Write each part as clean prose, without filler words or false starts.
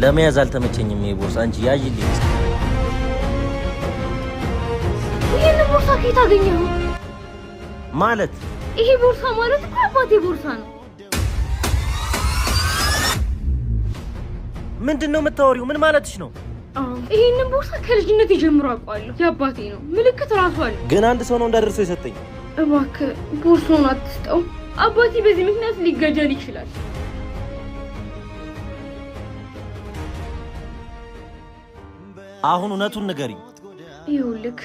ለመያዝ አልተመቸኝም። ይሄ ቦርሳ አንቺ ያዥልኝ። ይህን ቦርሳ ከየት አገኘኸው? ማለት ይሄ ቦርሳ ማለት እኮ አባቴ ቦርሳ ነው። ምንድን ነው የምታወሪው? ምን ማለትሽ ነው? ይሄንን ቦርሳ ከልጅነት ጀምሮ አውቀዋለሁ። የአባቴ ነው፣ ምልክት ራሱ አለ። ግን አንድ ሰው ነው እንዳደርሰው የሰጠኝ። እባክህ ቦርሳውን አትስጠው። አባቴ በዚህ ምክንያት ሊገደል ይችላል። አሁን እውነቱን ንገሪኝ። ይኸውልህ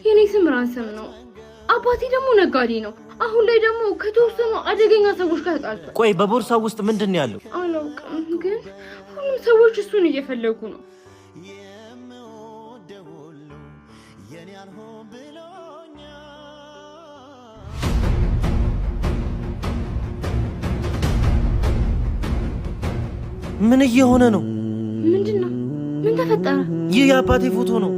የኔ ስም ራንሰም ነው። አባቴ ደግሞ ነጋዴ ነው። አሁን ላይ ደግሞ ከተወሰኑ አደገኛ ሰዎች ጋር ተጣልቷል። ቆይ በቦርሳው ውስጥ ምንድን ነው ያለው? አላውቅም፣ ግን ሁሉም ሰዎች እሱን እየፈለጉ ነው። ምን እየሆነ ነው? ምንድን ነው? ምን ተፈጠረ? ይህ የአባቴ ፎቶ ነው።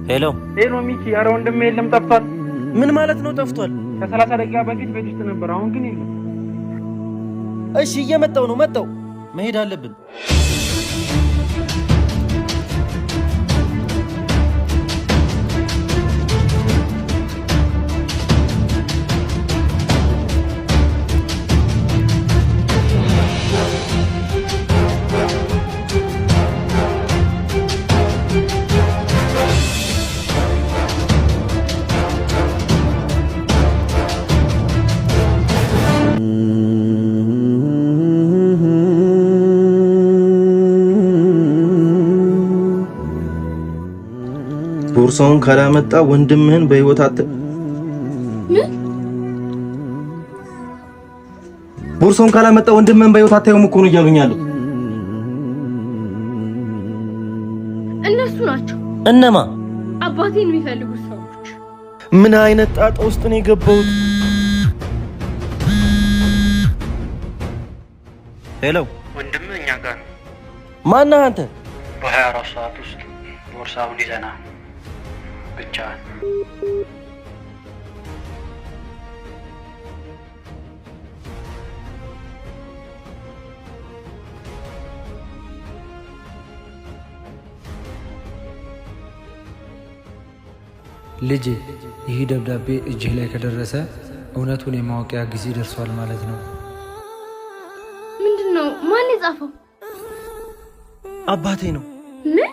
ሄሎ ሄሎ ሚኪ፣ ኧረ ወንድሜ የለም ጠፍቷል። ምን ማለት ነው ጠፍቷል? ከ30 ደቂቃ በፊት ቤት ውስጥ ነበር፣ አሁን ግን የለም። እሺ እየመጣው ነው። መጣው። መሄድ አለብን። ቦርሳውን ካላመጣ ወንድምህን በህይወት ምን? ቦርሳውን ካላመጣ ወንድምህን በህይወት አታየውም እኮ ነው እያሉኝ ያሉት። እነሱ ናቸው። እነማ? አባቴን የሚፈልጉት ሰዎች። ምን አይነት ጣጣ ውስጥ ነው የገባሁት? ሄሎ ወንድምህ እኛ ጋር ነው። ማነህ አንተ? በ24 ሰዓት ውስጥ ቦርሳውን ይዘና ብቻህን። ልጄ፣ ይህ ደብዳቤ እጅህ ላይ ከደረሰ እውነቱን የማወቂያ ጊዜ ደርሷል ማለት ነው። ምንድን ነው? ማን የጻፈው? አባቴ ነው። ምን?